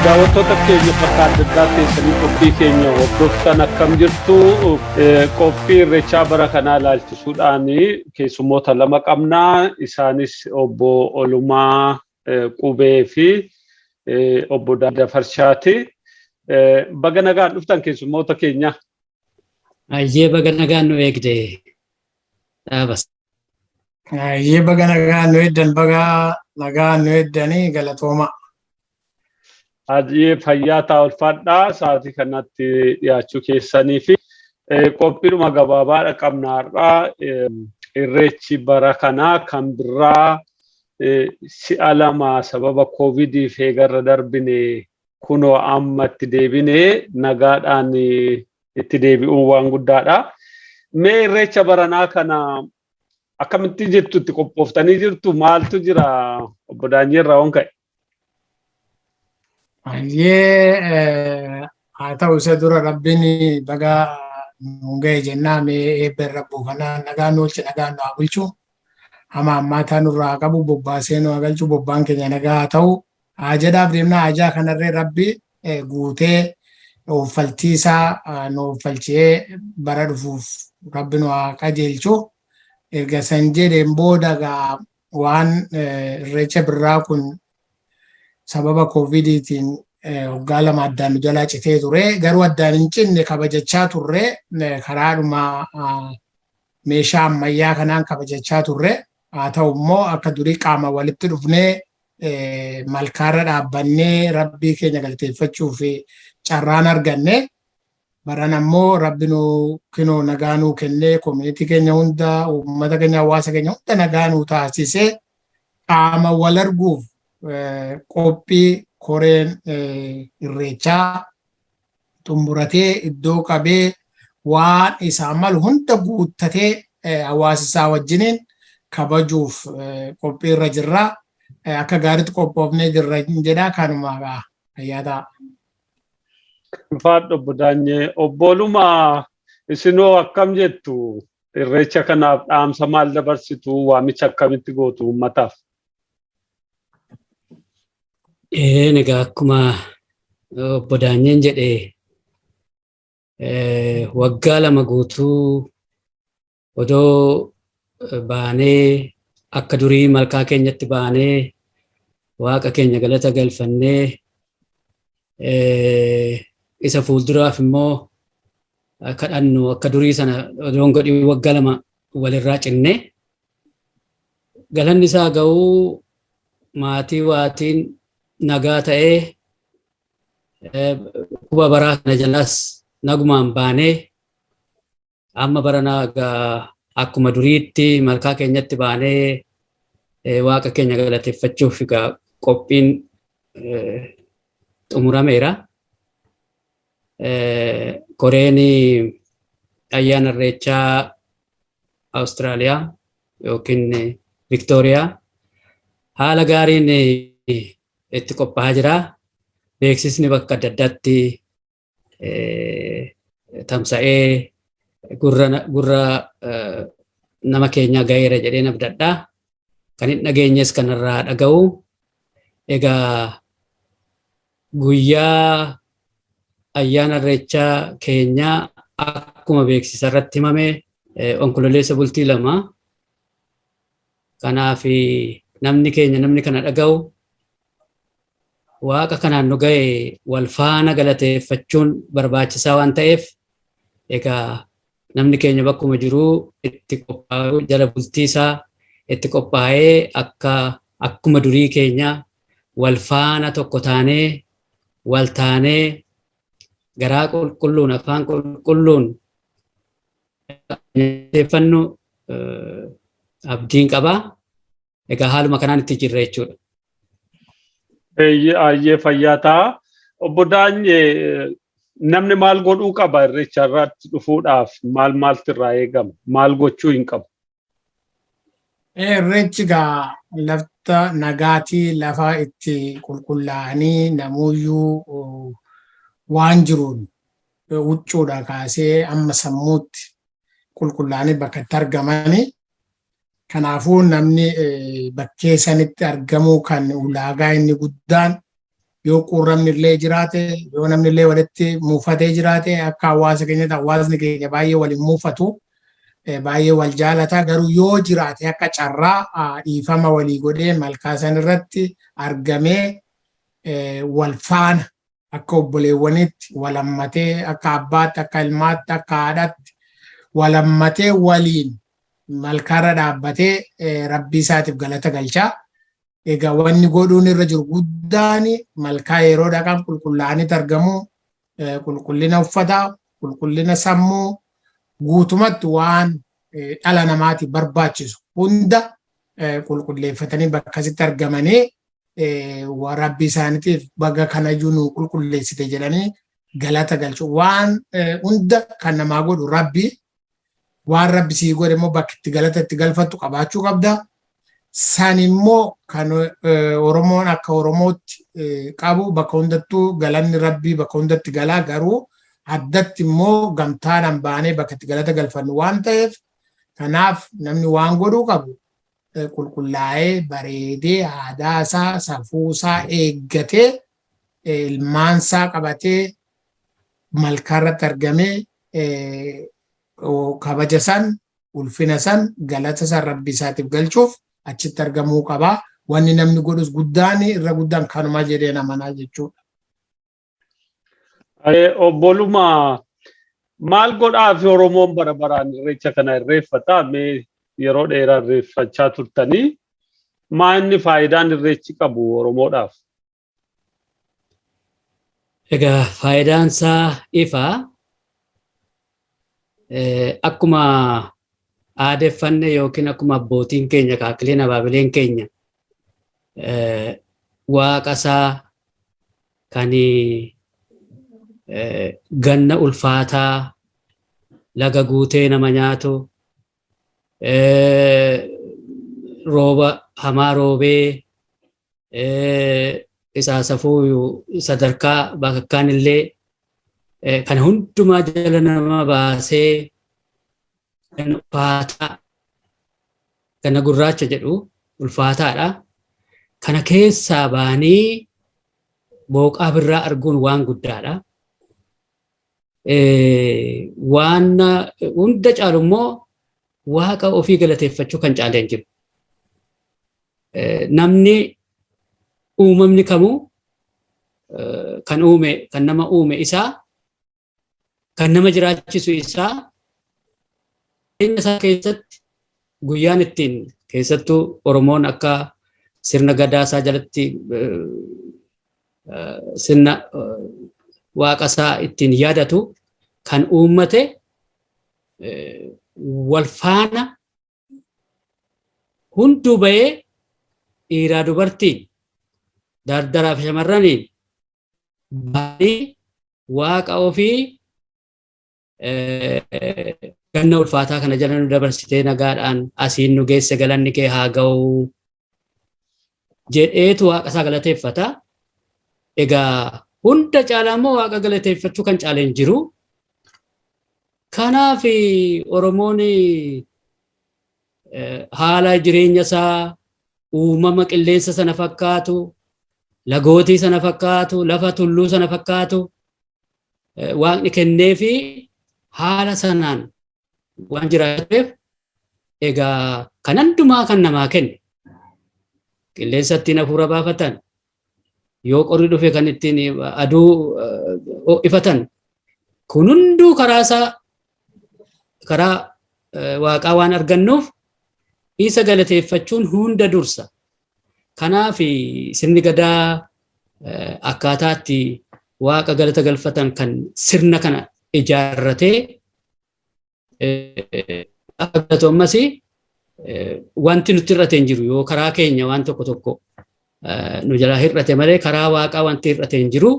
Daawwattoota keenya bakka adda addaa teessanii qophii keenya hordoftan, akkam jirtu? Qophii Irreechaa bara kanaa ilaalchisuudhaan keessummoota lama qabna. Isaanis obbo Olumaa Qubee fi obbo Dafarshaati. Baga nagaan dhuftan, keessummoota keenya. Ayyee, baga nagaan nu eegde, dhaabas. Ayyee, baga nagaan nu eegdan, baga nagaan nu eegdanii, galatooma. Ayyee, fayyaa ta'a, ulfaadhaa sa'aatii kanatti dhiyaachuu keessanii fi qophiidhuma gabaabaadha qabna har'aa. Irreechi bara kanaa kan birraa si'a 2 sababa Koovidiif eegarra darbine kunoo amma itti deebine nagaadhaan itti deebi'uun waan guddaadha. Mee Irreecha baranaa kana akkamitti jirtu? Itti qophooftanii jirtu? Maaltu jira, obbo Daanyeerraa waan ka'e? Ayyee, haa ta'u, isa dura Rabbiin baga nuun ga'e jennaa. Mee eebba irra buufanaa, nagaan nu oolche, nagaan nu haa bulchu. Hama ammaataa nurraa haa qabu, bobbaasee nu haa galchu, bobbaan keenya nagaa haa ta'u. Haajadhaaf deemnaa, haajaa kanarree Rabbi guutee ooffaltii isaa nu ooffalchee bara dhufuuf Rabbi nu haa qajeelchu. Erga san jedheen booda gaa waan Irreecha birraa kun sababa Koovidiitiin waggaa 2 addaan nu jalaa citee ture. Garuu addaan hin cinne, kabajachaa turre, karaadhuma meeshaa ammayyaa kanaan kabajachaa turre. Haa ta'u immoo akka durii qaama walitti dhufnee malkaarra dhaabbannee Rabbii keenya galateeffachuuf carraan arganne. Baran ammoo Rabbi nu kinoo nagaa nuu kennee, community keenya hunda, uummata keenya, hawaasa keenya hunda nagaa nuu taasisee qaama wal arguuf qophii koreen Irreechaa xumuratee, iddoo qabee, waan isaa malu hunda guuttatee hawaasa isaa wajjiniin kabajuuf qophii irra jirra. Akka gaariitti qophoofnee jirra jedha, kanuma fayyaa ta'a. Ulfaadhu, obbo Daanyee. Obbo Olumaa, isinoo akkam jettu? Irreecha kanaaf dhaamsa maal dabarsitu? Waamicha akkamitti gootu uummataaf? Egaa akkuma obbo Daanyeen jedhe, waggaa 2 guutuu odoo baanee akka durii malkaa keenyatti baanee Waaqa keenya galata galfannee, isa fuulduraaf immoo kadhannu akka durii sana odoon godhin waggaa 2 walirraa cinne, galanni isaa ga'uu maatii waatiin nagaa ta'ee quba baraa kana jalaas nagumaan baanee, amma baranaa akkuma duriitti malkaa keenyatti baanee Waaqa keenya galateeffachuuf egaa qophiin xumurameera. Koreen ayyaana Irreechaa Awustiraaliyaa yookiin Viktooriyaa haala gaariin itti qophaa'aa jira. Beeksisni bakka adda addaatti tamsa'ee gurra nama keenyaa ga'eera jedheen abdadha. Kan hin dhageenyes kanarraa dhaga'u. Egaa guyyaa ayyaana Irreechaa keenyaa akkuma beeksisa irratti himame Onkololeessa bultii 2. Kanaaf namni keenya, namni kana dhaga'u, Waaqa kanaan nu ga'e wal faana galateeffachuun barbaachisaa waan ta'eef, egaa namni keenya bakkuma jiruu itti qophaa'u, jala bultii isaa itti qophaa'ee akka akkuma durii keenya wal faana tokko taanee, wal taanee, garaa qulqulluun, afaan qulqulluun galateeffannu abdiin qaba. Egaa haaluma kanaan itti jirra jechuudha. Ayyee, fayyaa ta'a. Obbo Daanyee, namni maal godhuu qaba Irreecha irratti dhufuudhaaf? Maal maaltu irraa eegama? Maal gochuu hin qabu? Irreechi gaa lafta nagaatii, lafa itti qulqullaa'anii namuuyyuu waan jiruun huccuudha kaasee amma sammuutti qulqullaa'anii bakka itti argamanii. Kanaafuu namni bakkee sanitti argamuu kan ulaagaa inni guddaan Yoo quurramni illee jiraate, yoo namni illee walitti muufatee jiraate, akka hawaasa keenyatti hawaasni keenya baay'ee waliin muufatu, baay'ee wal jaalata. Garuu yoo jiraate akka carraa dhiifama walii godhee malkaa san irratti argamee wal faana akka obboleewwanitti wal hammatee, akka abbaatti, akka ilmaatti, akka haadhaatti wal hammatee waliin malkaarra dhaabbatee rabbii isaatiif galata galchaa. Egaa wanni godhuun irra jiru guddaan malkaa yeroo dhaqan qulqullaa'anitti argamu, qulqullina uffataa, qulqullina sammuu, guutumatti waan dhala namaatiif barbaachisu hunda qulqulleeffatanii bakkasitti argamanii rabbii isaaniitiif baga kanayyuu nu qulqulleessite jedhanii galata galchu. Waan hunda kan namaa godhu rabbi, waan rabbi sii godhe immoo bakka itti galata itti galfattu qabaachuu qabda. San immoo kan Oromoon akka Oromootti qabu bakka hundattuu galanni rabbii bakka hundatti galaa, garuu addatti immoo gamtaadhaan baanee bakka itti galata galfannu waan ta'eef, kanaaf namni waan godhuu qabu qulqullaa'ee bareedee aadaa isaa safuu isaa eeggatee ilmaansaa qabatee malkaarratti argamee kabaja san, ulfina san, galata san rabbi isaatiif galchuuf achitti argamuu qabaa. Wanni namni godhus guddaan irra guddaan kanuma jedhee amanaa jechuudha. Obboluma, maal godhaa fi Oromoon bara baraan irreecha kana irreeffata? Mee yeroo dheeraa irreeffachaa turtanii, maa inni faayidaan irreechi qabu Oromoodhaaf? Egaa faayidaan isaa ifa. Akkuma aadeffanne yookiin akkuma abbootiin keenya, kaakileen abaabileen keenya waaqa isaa kan ganna ulfaataa laga guutee nama nyaatu, rooba hamaa roobee isaa safuu sadarkaa bakakkaan illee kana hundumaa jala nama baasee, ganna ulfaataa, ganna gurraacha jedhu ulfaataadha. Kana keessaa baanii booqaa birraa arguun waan guddaadha. Waan hunda caalu immoo waaqa ofii galateeffachuu kan caalee hin jiru. Namni uumamni kamuu kan uume, kan nama uume isaa, kan nama jiraachisu isaa, jireenya isaa keessatti guyyaan ittiin keessattuu Oromoon akka sirna gadaa isaa jalatti sirna waaqa isaa ittiin yaadatu kan uummate wal faana hunduu bahee dhiiraa dubartiin, dardaraa fi shamarraniin bahanii waaqa ofii ganna ulfaataa kana jala nu dabarsitee nagaadhaan asiin nu geesse, galanni kee haa ga'u jedheetu waaqa isaa galateeffata. Egaa hunda caalaa immoo waaqa galateeffachuu kan caalee hin jiru. Kanaaf Oromoon haala jireenya isaa, uumama qilleensa sana fakkaatu, lagootii sana fakkaatu, lafa tulluu sana fakkaatu waaqni kenneefi haala sanaan waan jiraateef, egaa kan hundumaa kan namaa kenne, qilleensa ittiin hafuura baafatan, yoo qorri dhufe kan ittiin aduu ho'ifatan, kun hunduu karaa isaa, karaa waaqaa waan argannuuf isa galateeffachuun hunda dursa. Kanaaf sirni gadaa akkaataa itti waaqa galata galfatan kan sirna kana ijaarratee akka galatu, ammas wanti nutti hir'ate hin jiru. Yoo karaa keenya waan tokko tokko nu jalaa hir'ate malee karaa waaqaa wanti hir'ate hin jiru.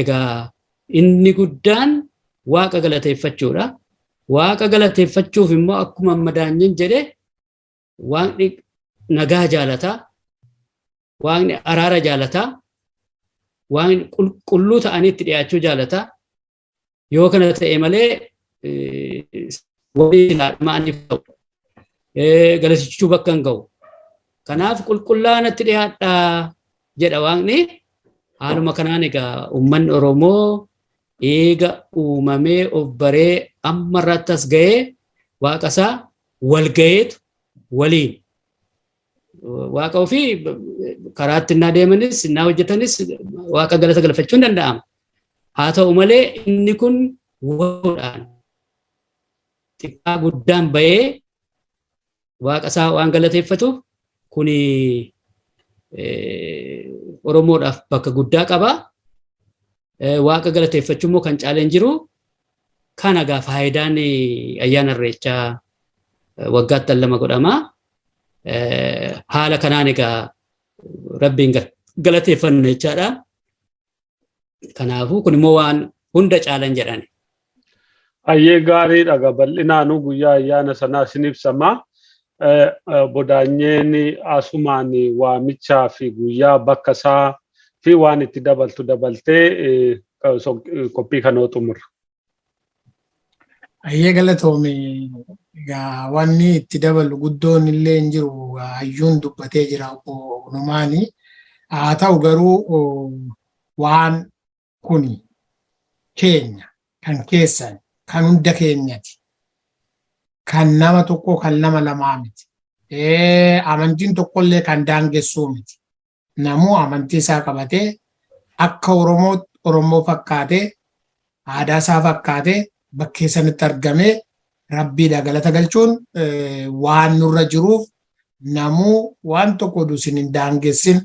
Egaa inni guddaan waaqa galateeffachuudha. Waaqa galateeffachuuf immoo akkuma amma Daanyin jedhe, waaqni nagaa jaalataa, waaqni araara jaalataa, waaqni qulqulluu ta'anii itti dhiyaachuu jaalataa. Yoo kana ta'e malee walii silaa ta'u galatichuu bakka hin ga'u. Kanaaf qulqullaa'anatti dhiyaadhaa jedha waaqni. Haaluma kanaan egaa uummanni Oromoo eega uumamee of baree amma irratti as ga'ee waaqa isaa wal ga'eetu waliin waaqa ofii karaatti innaa deemanis innaa hojjetanis waaqa galata galfachuun danda'ama. Haa ta'u malee inni kun waloodhaan xiqqaa guddaan bahee waaqa isaa waan galateeffatuuf kuni Oromoodhaaf bakka guddaa qaba. Waaqa galateeffachuu immoo kan caaleen jiru kana egaa faayidaan ayyaana Irreechaa waggaatti al lama godhama. Haala kanaan egaa Rabbiin galateeffanna jechaadha. Kanaafuu kun immoo waan hunda caalan jedhan. Hayyee, gaariidha. Bal'inaanuu guyyaa ayyaana sanaa isin ibsama. Bodaanyeen asumaan waamichaa fi guyyaa bakka isaa fi waan itti dabaltu dabaltee qophii kanoo xumurra. Hayyee, galatoomi. Egaa wanni itti dabalu guddoon illee hin jiru, hayyuun dubbatee jira obbo Numaani. Haa ta'u garuu waan kuni keenya, kan keessan, kan hunda keenyati. Kan nama tokko, kan nama lamaa miti. Amantiin tokkollee kan daangessuu miti. Namuu amantii isaa qabatee akka Oromoo Oromoo fakkaatee, aadaa isaa fakkaatee bakkee sanitti argamee Rabbiidha galata galchuun waan nurra jiruuf, namuu waan tokko oduu isin hin daangessin,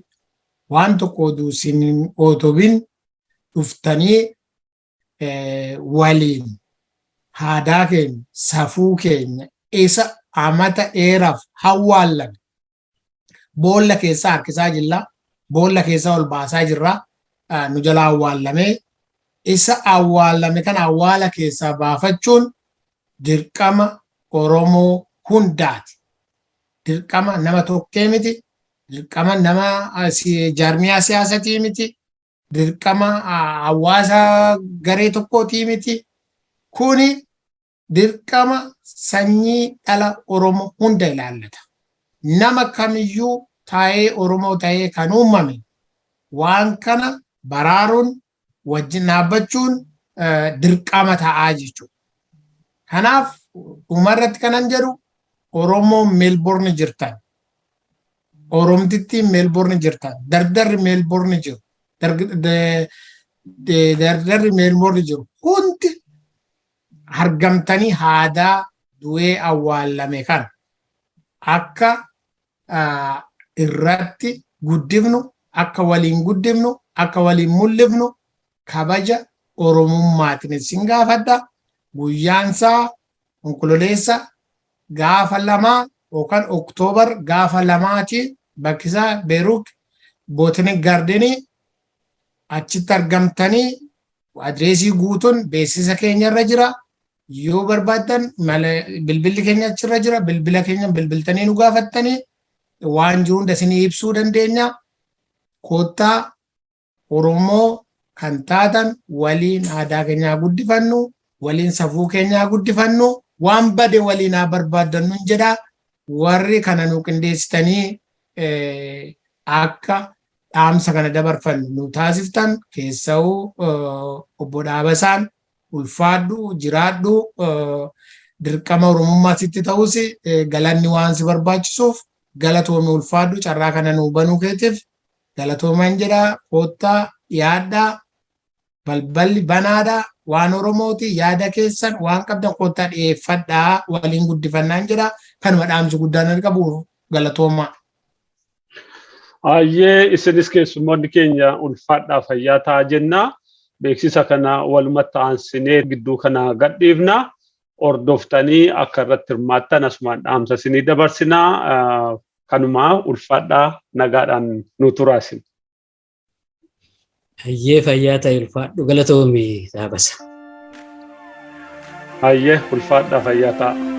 waan tokko oduu isin hin otobin dhuftanii waliin aadaa keenya, safuu keenya isa amata dheeraaf hawwaallame boolla keessaa harkisaa jirra, boolla keessaa ol baasaa jirra. Nu jala awwaallamee, isa awwaallame kana awwaala keessaa baafachuun dirqama Oromoo hundaati. Dirqama nama tokkee miti, dirqama nama jaarmiyaa siyaasatii miti, dirqama hawaasa garee tokkootii miti. Kuni dirqama sanyii dhala Oromoo hunda ilaallata. Nama kamiyyuu taa'ee Oromoo ta'ee kan uumame waan kana baraaruun, wajjin dhaabbachuun dirqama ta'aa jechuudha. Kanaaf dhumarratti kanan jedhu, Oromoon Meelboorni jirtan, Oromtittiin Meelboorni jirtan, dardarri Meelboorni jiru, dardarri Meelboorni jiru hundi argamtanii aadaa du'ee awwaallame kana akka irratti guddifnu, akka waliin guddifnu, akka waliin mul'ifnu kabaja Oromummaatiin isin gaafadha. Guyyaansaa Onkololeessa gaafa 2 yookaan Oktoobar gaafa 2ti. Bakkisaa Berwick Botanic Gardenii. Achitti argamtanii, adreesii guutuun beeksisa keenya irra jira. Yoo barbaaddan bilbilli keenya achirra jira. Bilbila keenya bilbiltanii nu gaafattanii waan jiru hunda isinii ibsuu dandeenya. Koottaa, Oromoo kan taatan waliin aadaa keenyaa guddifannu, waliin safuu keenyaa guddifannu, waan bade waliin haa barbaaddannu jedha. Warri kana nu qindeessitanii akka dhaamsa kana dabarfannu nu taasiftan keessa'uu obbo Dhaabasaan, ulfaadhu, jiraadhu. Dirqama Oromummaa sitti ta'us galanni waan si barbaachisuuf galatoomi, ulfaadhu. Carraa kana nu banuu keetiif galatooman jedha. Koottaa, dhiyaadhaa, balballi banaadha. Waan Oromooti, yaada keessan waan qabdan koottaa dhiyeeffadhaa, waliin guddifannaan jedha. Kanuma dhaamsi guddaan qabu. Galatoomaa. Ayyee, isinis keessummoonni keenya ulfaadhaa, fayyaa ta'aa jenna. Beeksisa kana walumatti aansinee gidduu kana gadhiifna. Hordoftanii akka irratti hirmaattan asumaan dhaamsa isinii dabarsinaa. Kanumaa ulfaadhaa, nagaadhaan nu turaa isin. Ayyee, fayyaa ta'e, ulfaadhu, galatoomi Dhaabasa. Ayyee, ulfaadhaa, fayyaa ta'a.